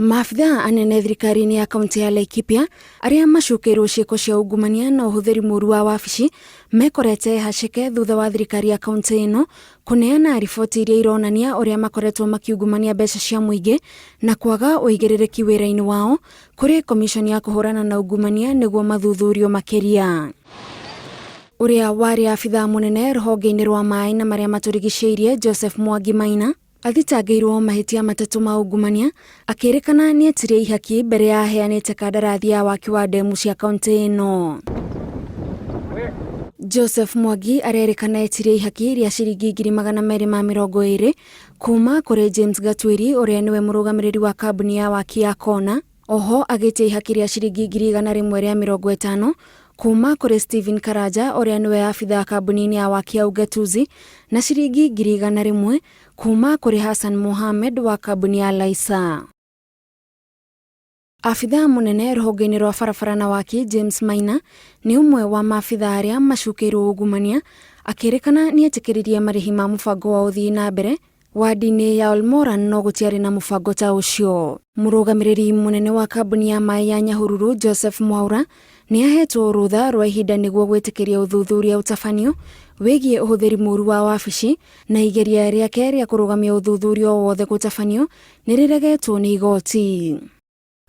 Maabithaa anene thirikari-inĩ ya kaunti ya Laikipia arĩa macukĩirwo ciĩko cia ungumania na ũhũthĩri mũru wa wabici mekorete haceke thutha wa thirikari ya kaunti ĩno kũneana riboti iria ironania ũrĩa makoretwo makiungumania mbeca cia mũingĩ na kwaga ũigĩrĩrĩki wĩra-inĩ wao kũrĩ komiconi ya kũhũrana na ungumania nĩguo mathuthurio makĩria. Ũrĩa warĩ abithaa mũnene rũhonge-inĩ rwa maĩ na marĩa matũrigicĩirie Joseph Mwangi Maina Athitangĩirwo mahĩtia matatũ ma ungumania akĩrĩkana nĩetirie ihaki mbere ya aheanĩte kandarathi ya waki wa ndemu cia kaunti ĩno. Joseph Mwangi arerĩkana etirie ihaki rĩa ciringi 220,000 kuma kũrĩ James Gatwiri ũrĩa nĩwe mũrũgamĩrĩri wa kambuni ya waki ya Kona. Oho agĩtia ihaki rĩa ciringi 150,000 kuma kũrĩ Stephen Karanja ũrĩa nĩwe abithaa kambuni-inĩ ya waki ya Ugatuzi na ciringi 100,000 kuma kũrĩ Hassan Mohamed wa kambuni ya Laisa. Abithaa mũnene rũhonge-inĩ rwa barabara na waki James Maina nĩ ũmwe wa maabithaa arĩa macukĩirwo ungumania akĩrĩkana nĩetĩkĩririe marĩhi ma mũbango wa ũthii na mbere Wadi-inĩ ya Olmoran no gũtiarĩ na mũbango ta ũcio. Mũrũgamĩrĩri mũnene wa kambuni ya maĩ ya Nyahururu Joseph Mwaura nĩ ahetwo rũtha rwa ihinda nĩguo gwĩtĩkĩria ũthuthuria ũtabanio wĩgiĩ ũhũthĩri mũru wa wabici na igeria rĩake rĩa kũrũgamia ũthuthuria o wothe gũtabanio nĩ rĩregetwo nĩ igoti.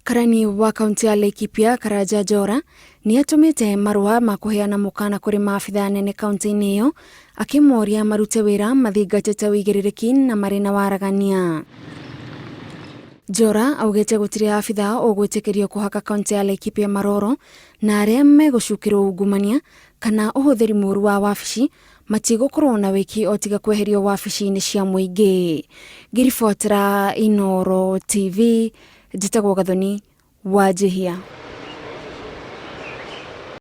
Karani wa kaunti ya Laikipia Karanja Njora nĩ atũmĩte marũa ma kũheana mũkana kũrĩ maabithaa anene kaunti-inĩ ĩyo akĩmoria marute wĩra mathingatĩte ũigĩrĩrĩki na marĩ na waragania. Njora augĩte gũtirĩ abithaa ũgwĩtĩkĩrio kũhaka kaunti ya Laikipia maroro na arĩa megũcukĩrwo ungumania kana ũhũthĩri mũru wa wabici matigũkorwo na wĩki o tiga kweherio wabici-inĩ cia mũingĩ. Ngĩribotera Inooro TV, njĩtagwo Gathoni Wanjihia.